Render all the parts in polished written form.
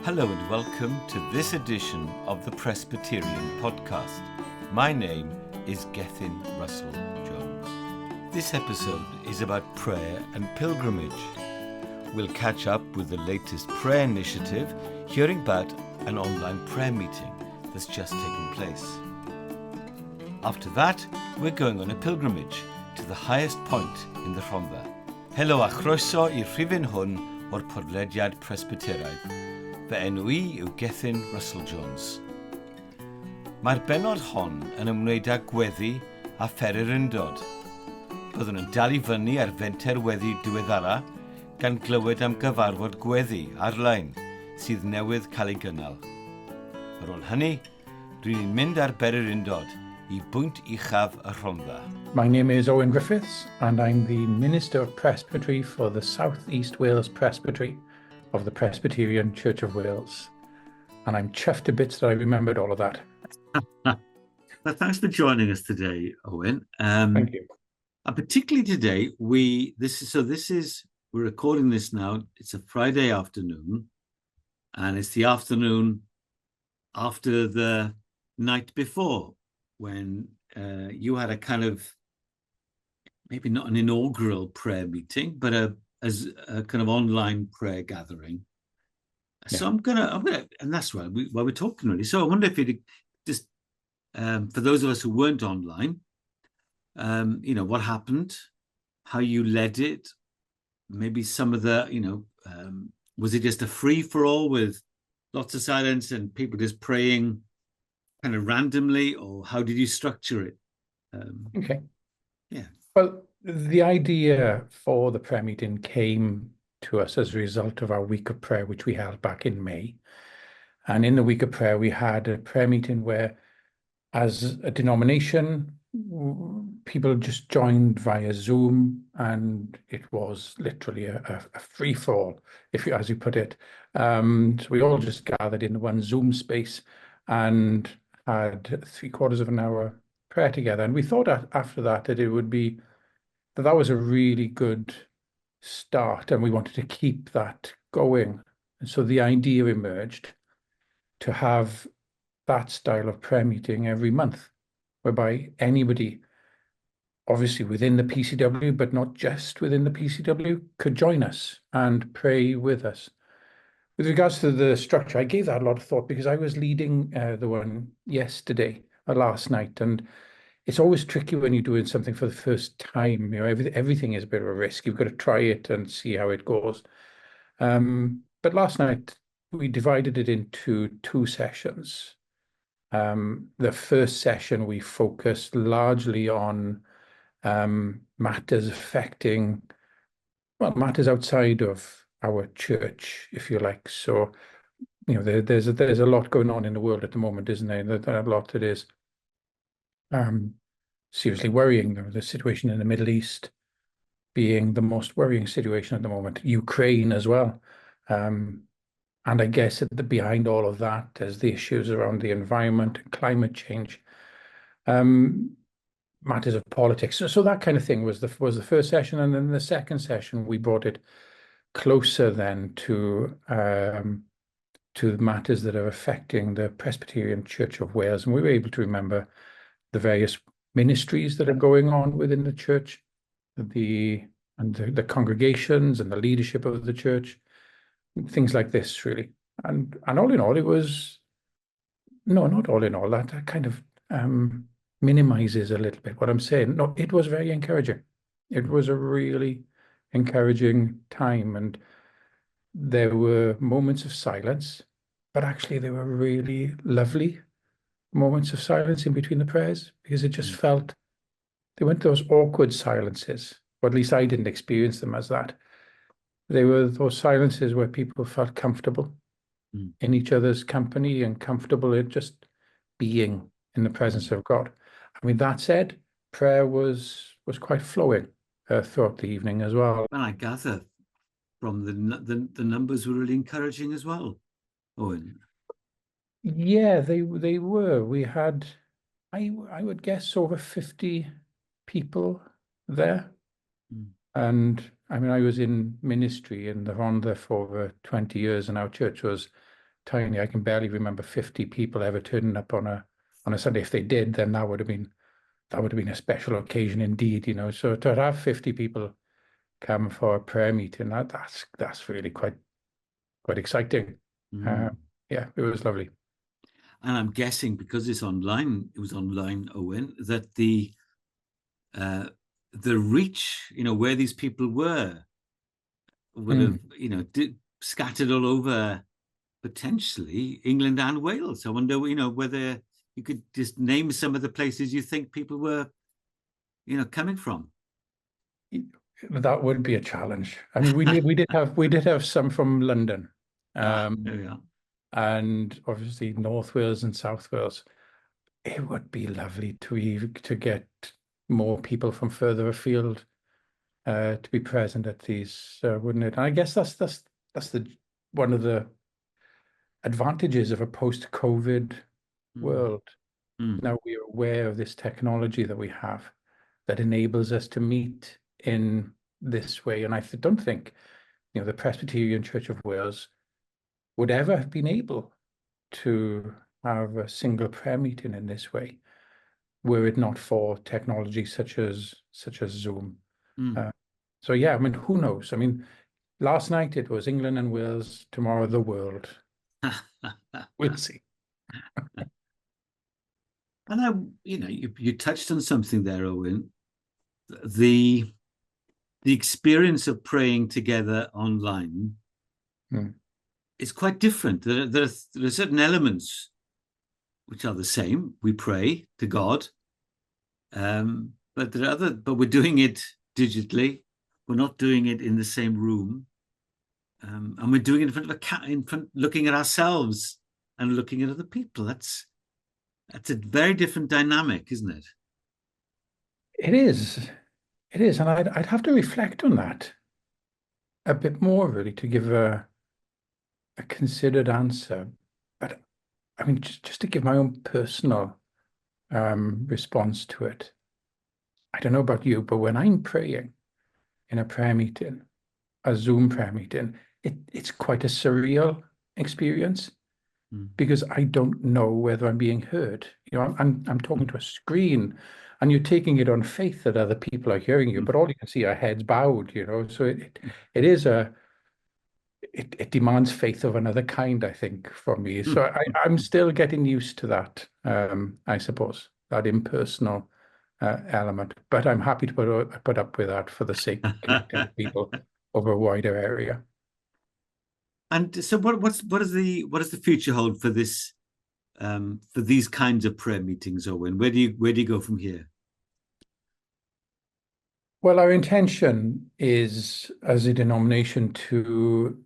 Hello and welcome to this edition of the Presbyterian Podcast. My name is Gethin Russell Jones. This episode is about prayer and pilgrimage. We'll catch up with the latest prayer initiative, hearing about an online prayer meeting that's just taken place. After that, we're going on a pilgrimage to the highest point in the Rhondda. Helo a chroeso i'r rhifyn hwn o'r podlediad Presbyteraidd. Fy enw i yw Gethin Russell Jones. Mae'r bennod hon yn ymwneud â gweddi a phererindod. Byddwn yn dal i fyny ar fenter weddi diweddara gan glywed am gyfarfod gweddi ar-lein sydd newydd cael ei gynnal. Ar ôl hynny, ry'n ni'n mynd ar bererindod i bwynt uchaf y Rhondda. My name is Owen Griffiths and I'm the Minister of Presbytery for the South East Wales Presbytery of the Presbyterian Church of Wales. And I'm chuffed to bits that I remembered all of that. Well, thanks for joining us today, Owen. Thank you. And particularly today, we this is so this is we're recording this now. It's a Friday afternoon, and it's the afternoon after the night before when you had a kind of maybe not an inaugural prayer meeting, but a as a kind of online prayer gathering. So I'm gonna, and that's why we're talking, really. So I wonder if you'd just, for those of us who weren't online, what happened, how you led it, maybe some of the, was it just a free for all with lots of silence and people just praying kind of randomly, or how did you structure it? Okay. Yeah. Well, the idea for the prayer meeting came to us as a result of our week of prayer, which we held back in May. And in the week of prayer, we had a prayer meeting where, as a denomination, people just joined via Zoom, and it was literally a free-for-all, as you put it. So we all just gathered in one Zoom space and had 3/4 of an hour prayer together. And we thought after that that it would be that that was a really good start, and we wanted to keep that going. And so the idea emerged to have that style of prayer meeting every month, whereby anybody, obviously within the PCW, but not just within the PCW, could join us and pray with us. With regards to the structure, I gave that a lot of thought because I was leading the one yesterday, last night, and it's always tricky when you're doing something for the first time. Everything is a bit of a risk. You've got to try it and see how it goes. But last night, we divided it into two sessions. The first session, we focused largely on matters affecting, well, matters outside of our church, if you like. So, there's a lot going on in the world at the moment, isn't there? There's a lot that is seriously worrying. The situation in the Middle East being the most worrying situation at the moment, Ukraine as well. And I guess behind all of that, there's the issues around the environment and climate change, matters of politics. So that kind of thing was the first session. And then the second session, we brought it closer then to matters that are affecting the Presbyterian Church of Wales. And we were able to remember the various ministries that are going on within the church, the congregations and the leadership of the church, things like this, really. And all in all, it was, no, not all in all, that kind of minimizes a little bit what I'm saying. No, it was very encouraging. It was a really encouraging time, and there were moments of silence, but actually they were really lovely moments of silence in between the prayers, because it just felt, they weren't those awkward silences, or at least I didn't experience them as that. They were those silences where people felt comfortable in each other's company and comfortable in just being in the presence of God. That said, prayer was quite flowing throughout the evening as well. And I gather from the numbers were really encouraging as well, Owen. Yeah, they were. We had, I would guess, over 50 people there. And I was in ministry in the Rhondda for over 20 years, and our church was tiny. I can barely remember 50 people ever turning up on a Sunday. If they did, then that would have been a special occasion indeed. So to have 50 people come for a prayer meeting, that's really quite exciting. Yeah, it was lovely. And I'm guessing because it's online, it was online, Owen, that the reach, where these people were, would have, scattered all over potentially England and Wales. I wonder, whether you could just name some of the places you think people were, coming from. That would be a challenge. I mean, we did have some from London, there we are. And obviously North Wales and South Wales. It would be lovely to get more people from further afield to be present at these, wouldn't it? And I guess that's the one of the advantages of a post-COVID world. Now we are aware of this technology that we have that enables us to meet in this way. And I don't think, the Presbyterian Church of Wales would ever have been able to have a single prayer meeting in this way, were it not for technology such as Zoom. So yeah, I mean, who knows? I mean, last night it was England and Wales, tomorrow the world. We'll see. And you touched on something there, Owen. The experience of praying together online is quite different. There are certain elements which are the same. We pray to God, but there are other. But we're doing it digitally. We're not doing it in the same room, and we're doing it in front of a cat, looking at ourselves and looking at other people. That's a very different dynamic, isn't it? It is. It is, and I'd have to reflect on that a bit more, really, to give a considered answer. But I mean, just to give my own personal response to it, I don't know about you, but when I'm praying in a prayer meeting, a Zoom prayer meeting, it's quite a surreal experience. Because I don't know whether I'm being heard. I'm talking to a screen, and you're taking it on faith that other people are hearing you, but all you can see are heads bowed, So it demands faith of another kind, I think, from me. So I'm still getting used to that, I suppose, that impersonal element. But I'm happy to put up with that for the sake of connecting people over a wider area. And so, what does the future hold for this, for these kinds of prayer meetings, Owen? Where do you go from here? Well, our intention is, as a denomination, to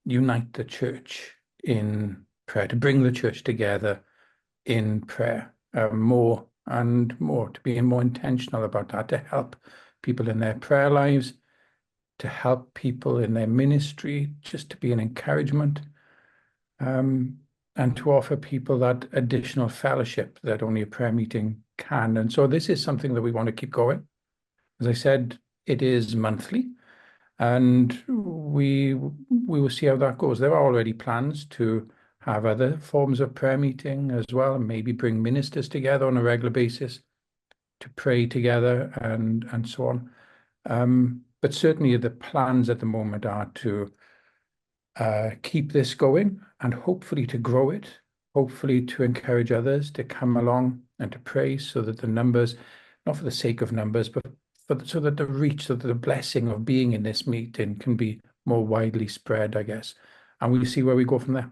unite the church in prayer, to bring the church together in prayer, more and more, to be more intentional about that, to help people in their prayer lives, to help people in their ministry, just to be an encouragement, and to offer people that additional fellowship that only a prayer meeting can. And so this is something that we want to keep going. As I said, it is monthly, and we will see how that goes. There are already plans to have other forms of prayer meeting as well, and maybe bring ministers together on a regular basis to pray together and so on. But certainly the plans at the moment are to keep this going and hopefully to grow it, hopefully to encourage others to come along and to pray so that the numbers, not for the sake of numbers, but so that the reach, so that the blessing of being in this meeting can be more widely spread, I guess. And we'll see where we go from there.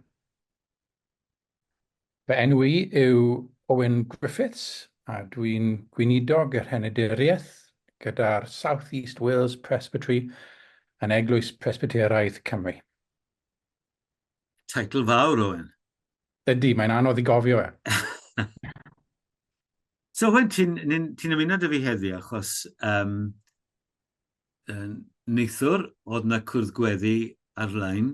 Fy enw i yw Owen Griffiths, a dwi'n gweinidog yr Henaduriaeth gyda'r South East Wales Presbytery yn Eglwys Presbyteraidd Cymru. Teitl fawr, Owen. Ydy, mae'n anodd i gofio e. So, Owen, ti'n ymuno â fi heddi achos neithiwr oedd na cwrdd gweddi ar-lein.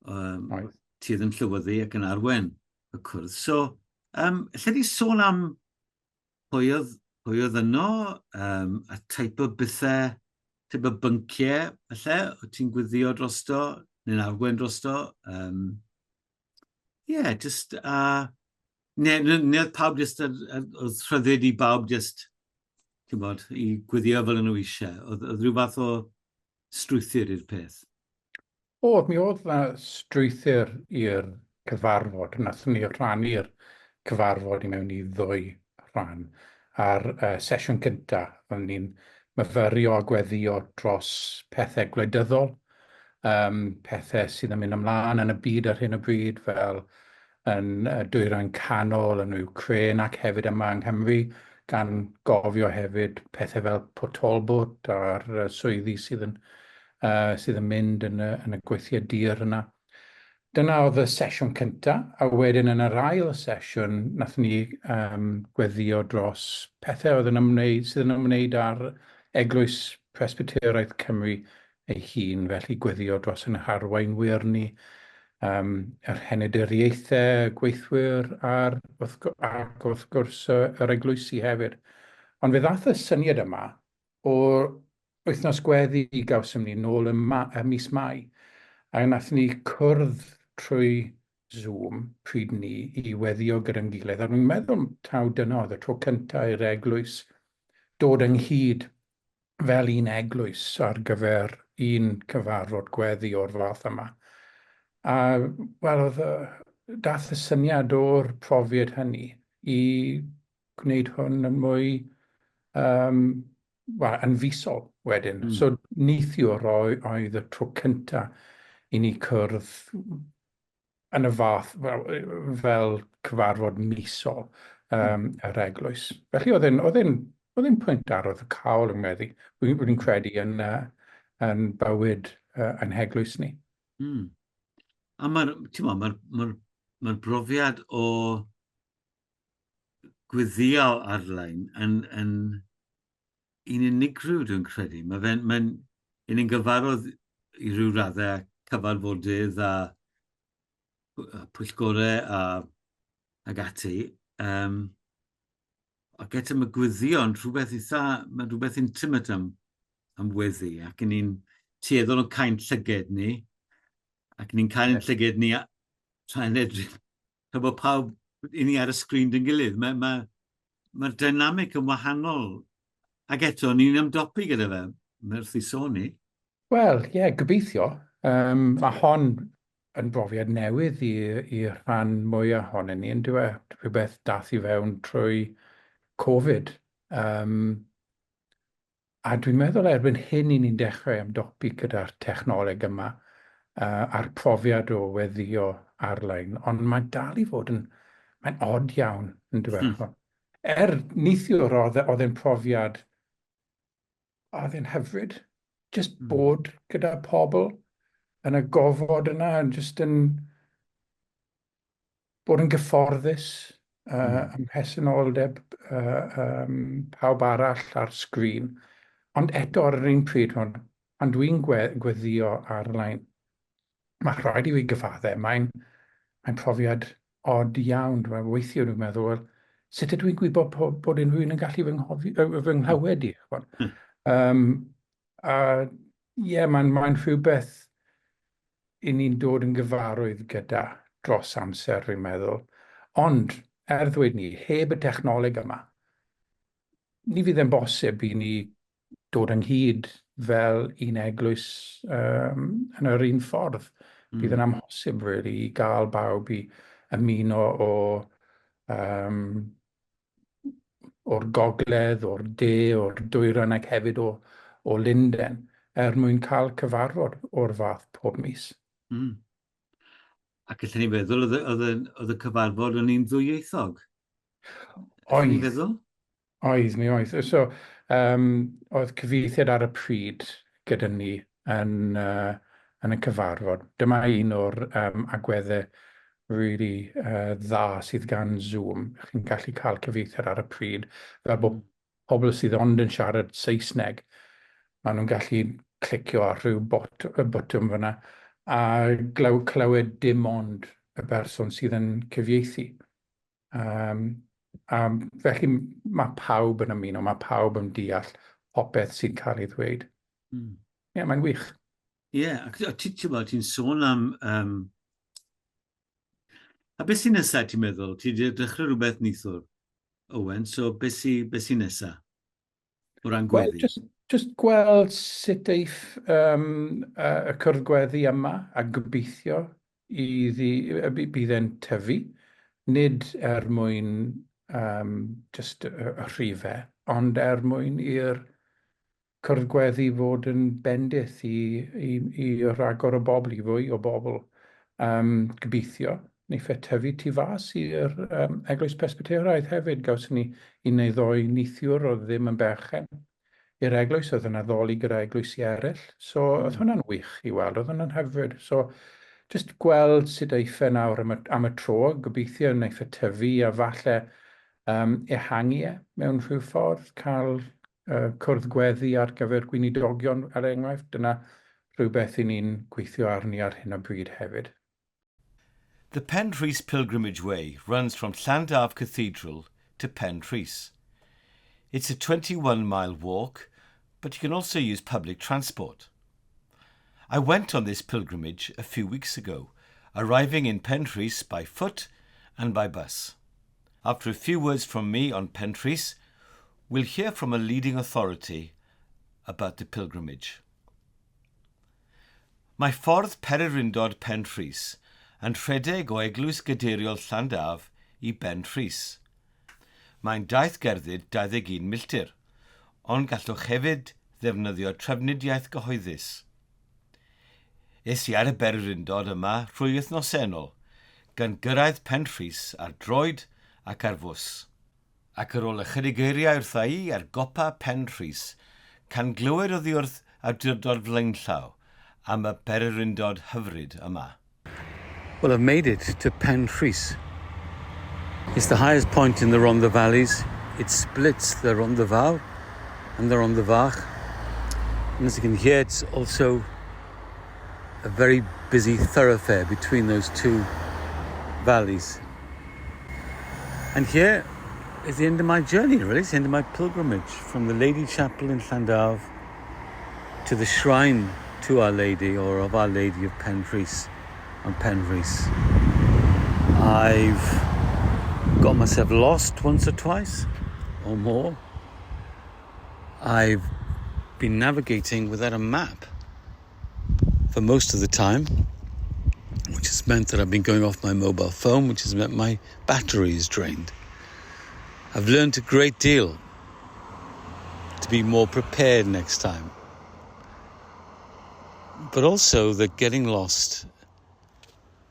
Ti oedd yn llywyddu ac yn arwain y cwrdd. So, lle di sôn am pwy oedd yno, a type o bethau, type o bynciau, falle, o ti'n gweddio drosto, neu'n arwain drosto? Ie, yeah, just, neu, neu oedd pawb just, oedd rhyddid i bawb just, ti'n bod, i gwyddio fel yn nhw eisiau. Oedd, oedd rhyw fath o strwythur i'r peth. Oedd, mi oedd na strwythur i'r cyfarfod. Nathon ni rhannu'r cyfarfod i mewn i ddwy rhan. A'r sesiwn cynta, oedden ni'n myfyrio a gweddio dros pethau gwleidyddol, pethau sydd yn mynd ymlaen yn y byd ar hyn o bryd, fel yn y Dwyrain Canol, yn Wcráin ac hefyd yma yng Nghymru, gan gofio hefyd pethau fel Port Talbot a'r swyddi sydd yn, sydd yn mynd yn y, yn y gweithiau dir yna. Dyna oedd y sesiwn cynta, a wedyn yn yr ail sesiwn, nathon ni gweddio dros pethau oedd yn ymwneud, sydd yn ymwneud â'r Eglwys Presbyteraidd Cymru ei hun, felly gweddio dros ein harweinwyr ni, yr henaduriaethau, y gweithwyr a'r, ac wrth gwrs yr eglwysi hefyd. Ond fe ddaeth y syniad yma o'r wythnos gweddi gawsom ni nôl ym, ma, ym mis Mai, a wnaethon ni cwrdd trwy Zoom pryd ni i weddio gyda'n gilydd, a dwi'n meddwl taw dyna oedd y tro cyntaf i'r eglwys dod ynghyd fel un eglwys ar gyfer un cyfarfod gweddi o'r fath yma. A, wel, oedd, dath y syniad o'r profiad hynny i gwneud hwn yn mwy, um, well, yn fisol wedyn. So neithiwr oedd y tro cynta i ni cwrdd yn y fath, fel, fel cyfarfod misol yr eglwys. Felly oedd e'n, oedd e'n, oedd e'n pwynt arwyddocaol yn meddu, dwi'n credu yn, yn bywyd yn heglwys ni. A mae'r, ti'n mae'r ma ma ma brofiad o gweddio ar-lein yn, yn un unigryw, dwi'n credu. Mae fe'n, mae'n un yn gyfarwydd i ryw raddau cyfarfodydd a pwyllgorau a, ag ati. Ac eto mae gweddio yn rhywbeth eitha, mae rhywbeth intimate am, am weddi, ac yn ni'n tueddol o cael llyged ni, ac ni'n cael ein llyged ni tra'n edrych tra bod pawb i ni ar y sgrin dyn gilydd. Mae'r mae, mae dynamic yn wahanol. Ac eto, ni'n ymdopi gyda fe, mae wrth i sôn ni. Wel, ie, yeah, gobeithio. Mae hon yn brofiad newydd i, i rhan mwyaf ohonyn ni, yn dweud rhywbeth dath i fewn trwy Covid. A dwi'n meddwl erbyn hyn i ni'n dechrau ymdopi gyda'r technoleg yma a'r profiad o weddio ar-lein, ond mae'n dal i fod yn, mae'n od iawn, yn dweud. Er neithiwr oedd e, e'n profiad, oedd e'n hyfryd, just bod gyda pobl yn y gofod yna, yn just yn bod yn gyfforddus ym mhresenoldeb pawb arall ar sgrin. Ond eto ar yr un pryd, pan, pan dwi'n gwe gweddio ar-lein, mae rhaid i fi gyfadde, mae'n mae profiad od iawn. Dwi'n weithio, dwi'n meddwl, wel, sut ydw i'n gwybod po, bod unrhyw un yn gallu fy, nghofi, fy nghlywed i? A ie, yeah, mae'n mae rhywbeth i ni'n dod yn gyfarwydd gyda dros amser, fi'n meddwl. Ond, er ddweud ni, heb y technoleg yma, ni fydd yn bosib i ni dod ynghyd fel un eglwys yn yr un ffordd. Bydd yn amhosib, really, i gael bawb i ymuno o, um, o'r gogledd, o'r de, o'r dwyrain ac hefyd o, o Lunden, er mwyn cael cyfarfod o'r fath pob mis. Ac allan ni feddwl, oedd, oedd, oedd y cyfarfod yn un ddwyieithog? Oedd. Ni'n feddwl? Oedd, mi oedd. So, oedd cyfieithiad ar y pryd gyda ni yn, yn y cyfarfod. Dyma un o'r agweddau really dda sydd gan Zoom. Chi'n gallu cael cyfieithiad ar y pryd, fel bod pobl sydd ond yn siarad Saesneg, maen nhw'n gallu clicio ar rhyw bot, y botwm fyna a glyw, clywed dim ond y berson sydd yn cyfieithu. A felly mae pawb yn ymuno, mae pawb yn deall popeth sy'n cael ei ddweud. Ie, yeah, mae'n wych. Ie, yeah, ac ti'n ti, ti'n sôn am, um, A beth sy'n nesaf, ti'n meddwl? Ti wedi dechrau rhywbeth neithiwr, Owen, so beth sy'n be sy nesaf o ran gweddi? Well, just gweld sut eiff y cwrdd gweddi yma a gobeithio iddi, bydd e'n tyfu, nid er mwyn just y rhifau, ond er mwyn i'r cwrdd gweddi fod yn bendith i, i, i ragor o bobl, i fwy o bobl. Gobeithio, wneith e tyfu tu fas i'r Eglwys Presbyteraidd hefyd. Gawson ni un neu ddoi neithiwr oedd ddim yn berchen i'r eglwys, oedd yn addoli gyda eglwysi eraill. So oedd hwnna'n wych i weld, oedd hwnna'n hyfryd. So just gweld sut eiff e nawr am y, am y tro, gobeithio wneith e tyfu a falle ehangu e mewn rhyw ffordd, cael cwrdd gweddi ar gyfer gweinidogion, er enghraifft. Dyna rhywbeth i ni'n gweithio arni ar hyn o bryd hefyd. The Pen-rhys Pilgrimage Way runs from Llandaff Cathedral to Pen-rhys. It's a 21-mile walk, but you can also use public transport. I went on this pilgrimage a few weeks ago, arriving in Penrhys by foot and by bus. After a few words from me on Penrhys, we'll hear from a leading authority about the pilgrimage. Mae ffordd pererindod Penrhys yn rhedeg o Eglwys Gadeiriol Llandaf i Benrhys. Mae'n daith gerdded 21 milltir, ond gallwch hefyd ddefnyddio trafnidiaeth gyhoeddus. Es i ar y bererindod yma rhwy wythnosau yn ôl, gan gyrraedd Penrhys ar droed ac ar fws. Ac ar ôl ychydig eiriau wrtha i ar gopa Penrhys, can glywed oddi wrth awdurdod flaenllaw am y bererindod hyfryd yma. Well, I've made it to Penrhys. It's the highest point in the Rhondda Valleys. It splits the Rhondda Fawr and the Rhondda Fach. And as you can hear, it's also a very busy thoroughfare between those two valleys. And here is the end of my journey, really. It's the end of my pilgrimage from the Lady Chapel in Llandaff to the shrine to Our Lady, or of Our Lady of Penrhys, on Penrhys. I've got myself lost once or twice, or more. I've been navigating without a map for most of the time, which has meant that I've been going off my mobile phone, which has meant my battery is drained. I've learned a great deal to be more prepared next time. But also that getting lost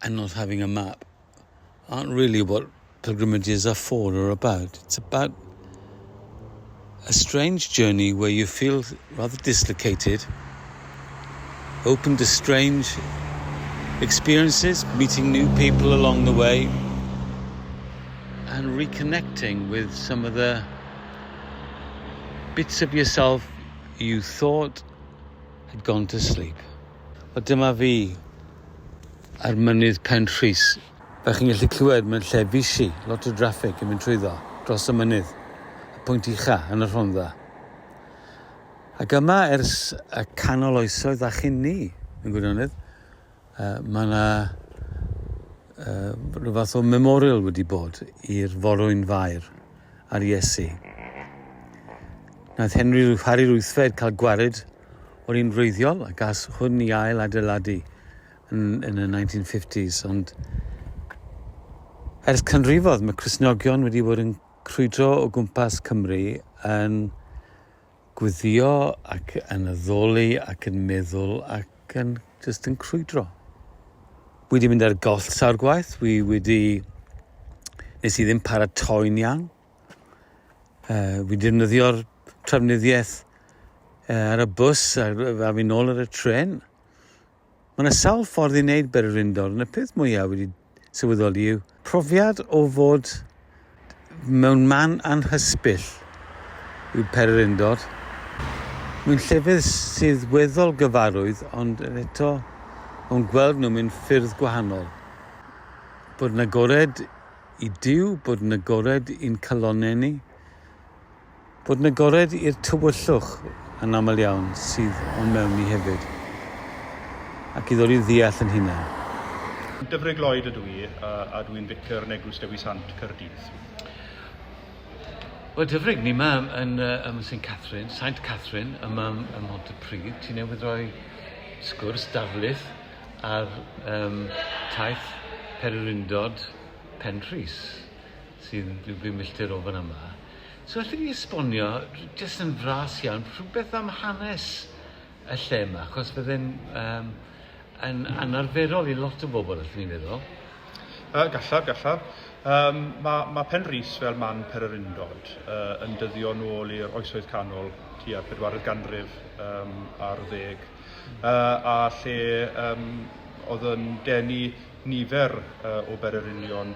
and not having a map aren't really what pilgrimages are for or about. It's about a strange journey where you feel rather dislocated, open to strange experiences, meeting new people along the way, and reconnecting with some of the bits of yourself you thought had gone to sleep. Wel, dyma fi ar mynydd Penrhys. Fel chi'n gallu clywed, mae'n lle busy, lot o draffig yn mynd trwyddo, dros y mynydd, y pwynt ucha yn y Rhondda. Ac yma ers y canol oesoedd a chyn ni, yn gwirionedd, mae yna rhyw fath o memorial wedi bod i'r Forwyn Fair a'r Iesu. Nath Henry Harri'r Wythfed cael gwared o'r un wreiddiol a gas hwn i ail adeiladu yn y 1950s, ond ers canrifoedd mae Cristnogion wedi bod yn crwydro o gwmpas Cymru yn gweddio ac yn addoli ac yn meddwl ac yn just yn crwydro. Wi wedi mynd ar goll sawl gwaith, wi wedi... Nes i ddim paratoi'n iawn. Wi wedi defnyddio'r trafnidiaeth ar y bws a fi nôl ar y tren. Mae yna sawl ffordd i wneud bererindod, ond y peth mwyaf wedi sylweddoli yw profiad o fod mewn man anhysbyll yw pererindod. Mewn llefydd sydd weddol gyfarwydd, ond yn eto o'n gweld nhw mewn ffyrdd gwahanol. Bod yn agored i Duw, bod yn agored i'n calonnau ni, bod yn agored i'r tywyllwch yn aml iawn sydd o'n mewn ni hefyd, ac i ddod i ddeall yn hunain. Dyfrig Lloyd ydw i, a dwi'n ficer yn Eglwys Dewi Sant, Caerdydd. Wel, Dyfrig, ni yma yn, ym St Catherine, Saint Catherine, yma ym, ym Mhontypridd. Ti newydd roi sgwrs darlith ar um, taith pererindod Penrhys, sy'n rhyw bum milltir o fan yma. So alli di esbonio, jyst yn fras iawn, rhywbeth am hanes y lle yma, achos fydde'n um, yn anarferol i lot o bobl, allwn ni feddwl. Gallaf, gallaf. Um, mae, mae Penrhys fel man pererindod yn dyddio nôl i'r oesoedd canol tua pedwaredd ganrif um, ar ddeg, a lle um, oedd yn denu nifer o bererinion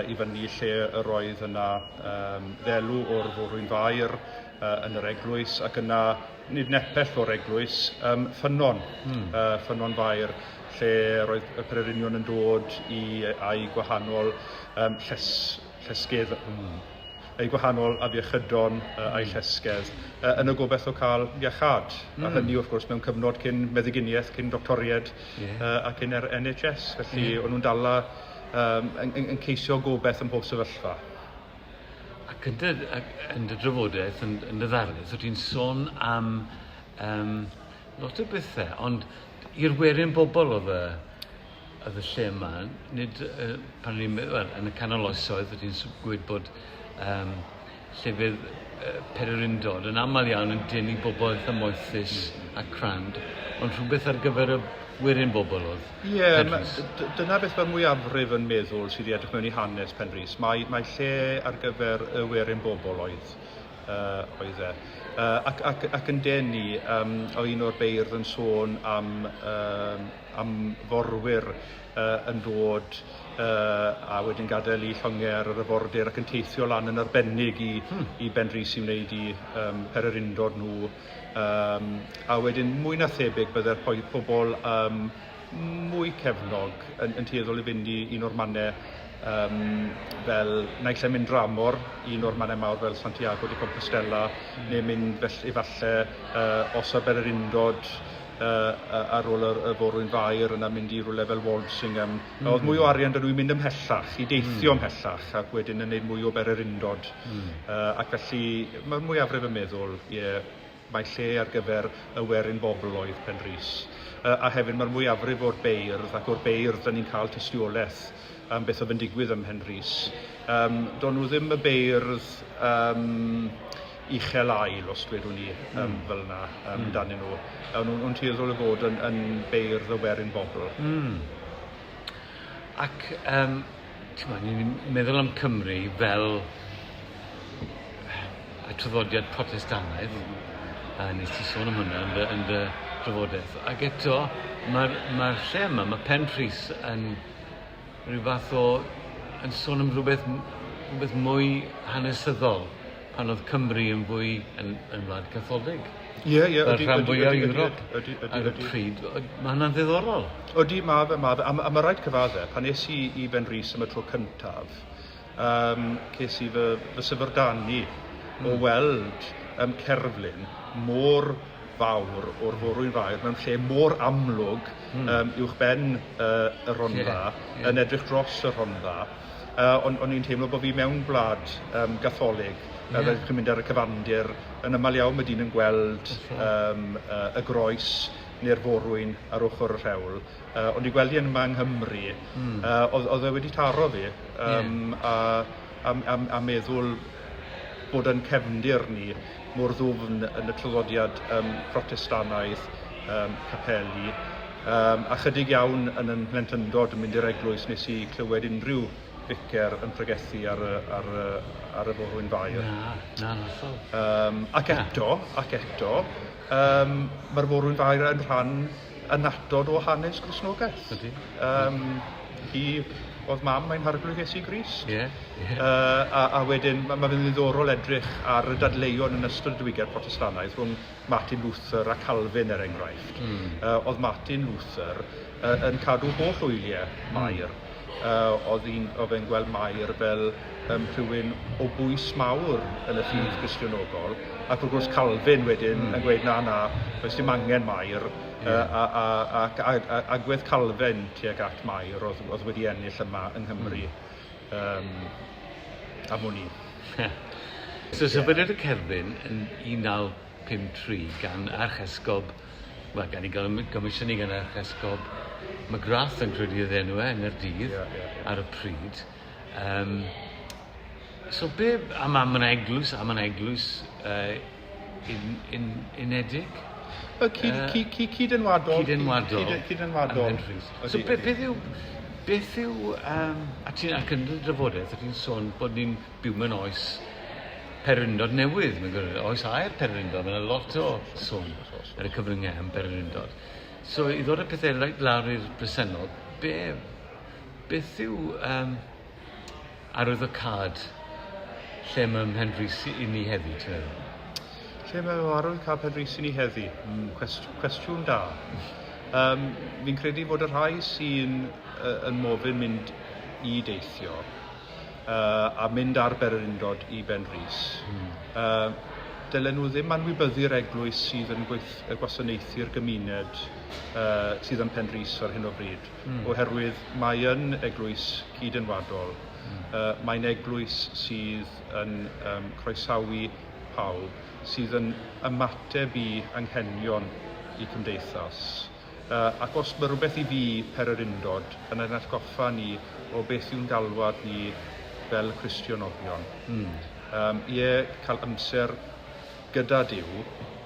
i fyny lle yr oedd yna um, ddelw o'r Forwyn Fair yn yr eglwys ac yna nid nepell o'r eglwys, um, ffynnon, ffynnon fair, lle roedd y pererinion yn dod i a'i gwahanol um, lles, llesgedd, eu gwahanol afiechydon a'i llesgedd, yn y gobaith o cael iachâd. A hynny, wrth gwrs, mewn cyfnod cyn meddyginiaeth, cyn doctoried a cyn yr NHS. Felly, o'n nhw'n dala um, yn, yn, yn ceisio gobaith ym mhob sefyllfa. Ac yn dy, yn dy drafodaeth, yn, yn dy ddarlith, wyt ti'n sôn am um, lot o bethau, ond i'r werin bobl oedd y, oedd y lle yma, nid uh, pan o'n i'n, well, yn y canol oesoedd, wyt ti'n gweud bod um, llefydd uh, pererindod yn aml iawn yn denu bobl eitha moethus a crand, ond rhywbeth ar gyfer y werin bobl oedd. Ie, yeah, dyna beth mae'r mwyafrif yn meddwl sydd wedi edrych mewn i hanes Penrhys. Mae, mae lle ar gyfer y werin bobl oedd, oedd e. Ac, ac, ac yn denu, um, o un o'r beirdd yn sôn am, um, am forwyr yn dod a wedyn gadael i llongau ar yr afordir ac yn teithio lan yn arbennig i, i Benrhys i wneud i um, pererindod nhw. Um, a wedyn mwy na thebyg bydde'r pobl um, mwy cefnog yn, yn tueddol i fynd i un o'r mannau um, fel naill ai mynd dramor, un o'r mannau mawr fel Santiago de Compostela, neu mynd felly efallai os ar bererindod ar ôl yr, y Forwyn Fair, yna mynd i rhywle fel Walsingham. Oedd mwy o arian 'da nhw i mynd ymhellach, i deithio ymhellach, ac wedyn yn gwneud mwy o bererindod. Ac felly mae'r mwyafrif yn meddwl, ie, mae lle ar gyfer y werin bobl oedd Penrhys. A hefyd mae'r mwyafrif o'r beirdd, ac o'r beirdd 'da ni'n cael tystiolaeth am beth oedd yn digwydd ym Mhenrhys. Um, do'n nhw ddim y beirdd um, uchel ael, os dwedwn ni um, fel yna, um, danyn nhw. O'n nhw'n tueddol o fod yn, yn beirdd y werin bobl. Ac, um, ti'n ni'n meddwl am Cymru fel y traddodiad Protestannaidd, a nes ti sôn am hwnna yn dy, yn dy drafodaeth. Ac eto, mae'r mae lle yma, mae Penrhys yn rhyw fath o, yn sôn am rhywbeth, rhywbeth mwy hanesyddol pan oedd Cymru yn fwy yn, yn wlad Catholig. Ie, ie, ydy, rhan fwyaf o Ewrop ar y pryd. Mae hwnna'n ddiddorol. Ydy, mae fe, mae fe. A, a mae rhaid cyfadde, pan es i i Benrhys am y tro cyntaf, um, ces i fy, fy syfrdanu o weld um, cerflun mor fawr o'r Forwyn Fair mewn lle mor amlwg um, uwchben y Rhondda, yn edrych dros y Rhondda. On, o'n i'n teimlo bod fi mewn gwlad um, gatholig, fel chi'n mynd ar y cyfandir, yn aml iawn mae dyn yn gweld um, y groes neu'r forwyn ar ochr y rhewl. Ond i gweld hi yma yng Nghymru, oedd, oedd e wedi taro fi, um, a, a, a, a meddwl bod yn cefndir ni mor ddwfn yn y traddodiad um, Protestannaidd, um, capeli, um, a chydig iawn yn yn mhlentyndod yn mynd i'r eglwys nes i clywed unrhyw ficer yn pregethu ar y, ar y, ar y Forwyn Fair. Na, na, hollol. Um, ac eto, ac eto, um, mae'r Forwyn Fair yn rhan annatod o hanes Cristnogaeth. Ydy. Um, hi oedd mam ein Harglwydd Iesu Grist. Ie, ie. A, a wedyn, mae ma fe'n ddiddorol edrych ar y dadleuon yn ystod y diwygiad Protestannaidd rhwng Martin Luther a Calvin, er enghraifft. Oedd Martin Luther yn cadw holl wyliau Mair. Oedd fe'n gweld Mair fel rhywun o bwys mawr yn y ffydd Cristionogol, ac wrth gwrs Calvin wedyn yn gweud na, na, does dim angen Mair, ac agwedd Calvin tuag at Mair oedd wedi ennill yma yng Nghymru am wn i. So sefydlwyd y cerflun yn 1953 gan Archesgob, wel, gan ei gomisiynu gan Archesgob McGrath yn credu oedd enw e yng Nghaerdydd ar y pryd. So be, a ma' 'na eglwys, a ma' 'na eglwys unedig? Cyd-enwadol. Cyd-enwadol. Cyd-enwadol. So beth yw, a ti'n, ac yn y drafodaeth, a ti'n sôn bod ni'n byw mewn oes pererindod newydd, mae'n gwneud, oes aur pererindod, mae'n lot o sôn ar y cyfryngau am bererindod. So i ddod â pethau reit lawr i'r bresennol, beth yw arwyddocâd lle mae Mhenrhys i ni heddi, ti'n meddwl? Lle mae arwyddocâd Penrhys i ni heddi? Cwestiwn da. Fi'n credu fod y rhai sy'n yn mofyn mynd i deithio a mynd ar bererindod i Benrhys, dylen nhw ddim anwybyddu'r eglwys sydd yn gwasanaethu'r gymuned sydd yn Penrhys ar hyn o bryd, oherwydd mae yn eglwys cyd-enwadol, mae'n eglwys sydd yn croesawu pawb, sydd yn ymateb i anghenion i cymdeithas. Ac os mae rhywbeth i fi pererindod yn ein atgoffa ni o beth yw'n galwad ni fel Cristionogion. Ie, cael amser gyda Duw,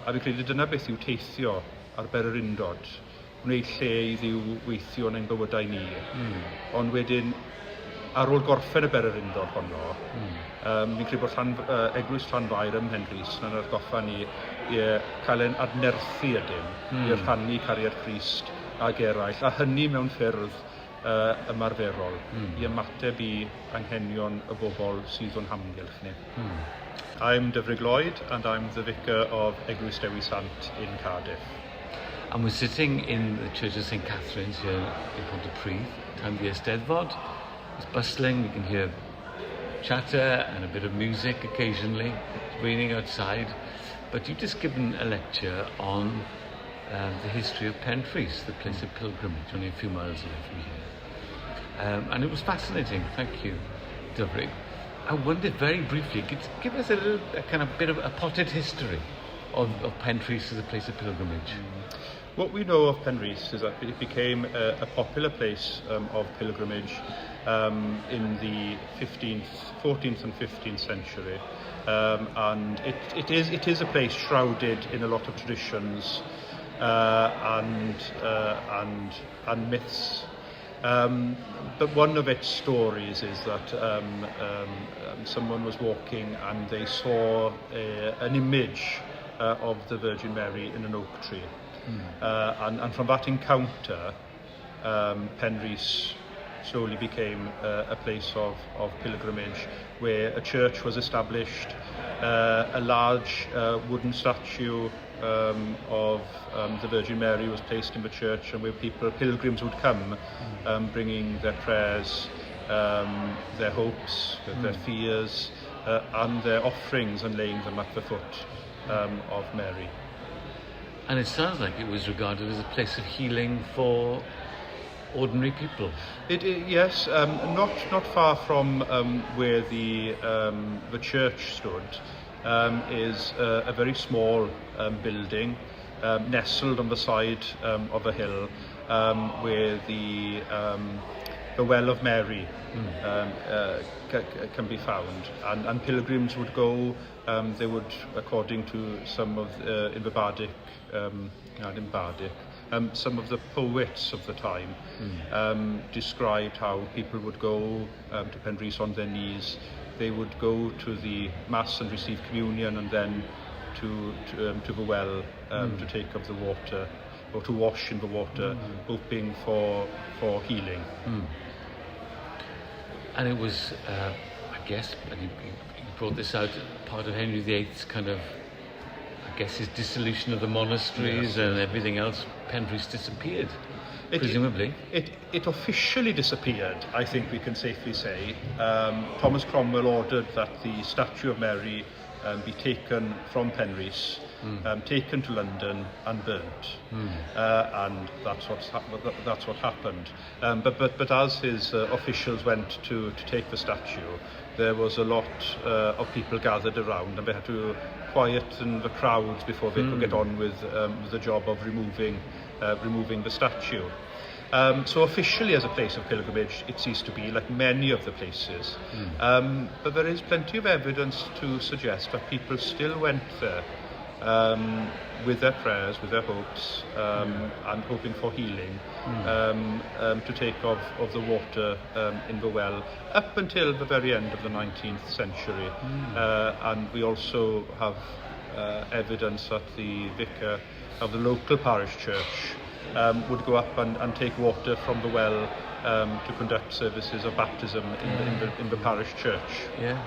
a fi'n credu dyna beth yw teithio ar bererindod, gwneud lle i Dduw weithio yn ein bywydau ni. Ond wedyn, ar ôl gorffen y bererindod honno, fi'n credu bod Eglwys Llanfair ym Mhenrhys yn atgoffa ni i cael ein adnerthu ydym, i rhannu cariad Crist ag eraill, a hynny mewn ffyrdd ymarferol, i ymateb i anghenion y bobl sydd o'n hamgylch ni. I'm Dyfrig Lloyd and I'm the vicar of Eglwys Dewi Sant in Cardiff. And we're sitting in the Church of St Catherine's here in Pontypridd, time of the Eisteddfod. It's bustling, we can hear chatter and a bit of music occasionally. It's raining outside. But you've just given a lecture on the history of Penrhys, the place of pilgrimage, only a few miles away from here. And it was fascinating. Thank you, Dyfrig. I wondered very briefly, could you give us a little a kind of bit of a potted history of Penrhys as a place of pilgrimage? What we know of Penrhys is that it became a popular place of pilgrimage in the 15th, 14th and 15th century. And it is a place shrouded in a lot of traditions and myths. But one of its stories is that someone was walking and they saw an image of the Virgin Mary in an oak tree. And from that encounter, Penrhys slowly became a place of pilgrimage where a church was established, a large wooden statue of the Virgin Mary was placed in the church, and where people, pilgrims would come, bringing their prayers, their hopes, their fears, and their offerings and laying them at the foot of Mary. And it sounds like it was regarded as a place of healing for ordinary people. Yes, not far from where the church stood is a very small building nestled on the side of a hill where the Well of Mary can be found, and pilgrims would go. They would, according to some of in the Bardic, not in Bardic, some of the poets of the time described how people would go to Penrhys on their knees. They would go to the mass and receive communion, and then to the well to take of the water or to wash in the water, hoping for healing. And it was, I guess, and you brought this out, part of Henry VIII's kind of, I guess, his dissolution of the monasteries and everything else. Penrhys disappeared. Presumably. It officially disappeared, I think we can safely say. Thomas Cromwell ordered that the statue of Mary be taken from Penrhys, taken to London and burnt. And that's what happened. But as his officials went to take the statue, there was a lot of people gathered around, and they had to quieten the crowds before they could get on with the job of removing the statue. So officially as a place of pilgrimage, it ceased to be, like many of the places. But there is plenty of evidence to suggest that people still went there with their prayers, with their hopes, and hoping for healing, to take of the water in the well up until the very end of the 19th century. And we also have evidence that the vicar of the local parish church would go up and take water from the well to conduct services of baptism in the parish church. Yeah.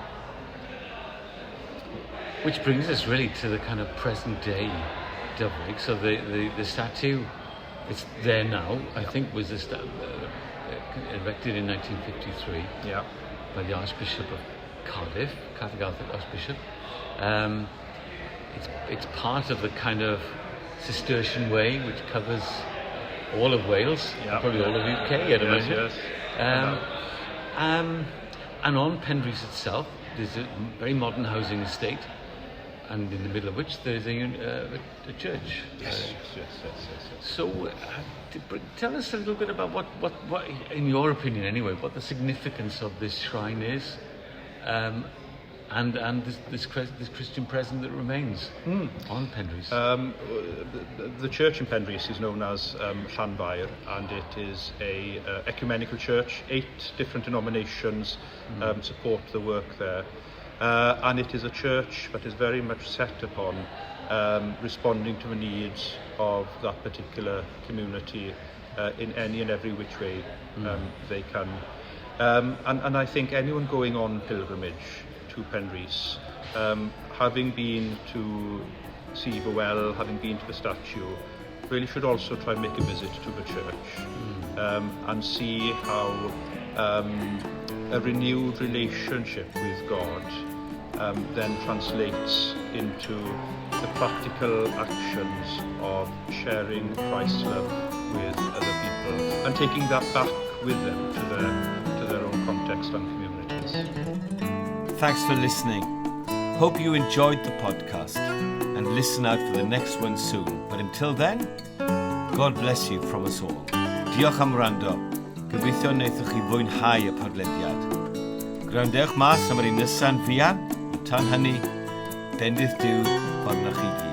Which brings us really to the kind of present day Dyfrig. So the statue, it's there now, I think was erected in 1953 by the Archbishop of Cardiff, Catholic Archbishop. It's part of the kind of Cistercian Way, which covers all of Wales, probably all of the UK, I'd imagine. And on Penrhys itself, there's a very modern housing estate, and in the middle of which there's a church. So, tell us a little bit about what, in your opinion anyway, what the significance of this shrine is, and this Christian presence that remains on Penrhys. The church in Penrhys is known as Llanfair, and it is a ecumenical church. 8 different denominations support the work there. And it is a church that is very much set upon responding to the needs of that particular community in any and every which way they can. And I think anyone going on pilgrimage to Penrhys, having been to see the well, having been to the statue, really should also try and make a visit to the church and see how a renewed relationship with God then translates into the practical actions of sharing Christ's love with other people and taking that back with them to their own context and communities. Thanks for listening. Hope you enjoyed the podcast and listen out for the next one soon. But until then, God bless you from us all. Diolch am wrando. Gobeithio wnaethoch chi fwynhau y podlediad. Gwrandewch mas am yr un nesa'n fuan, ond tan hynny, bendith Duw arnoch chi gyd.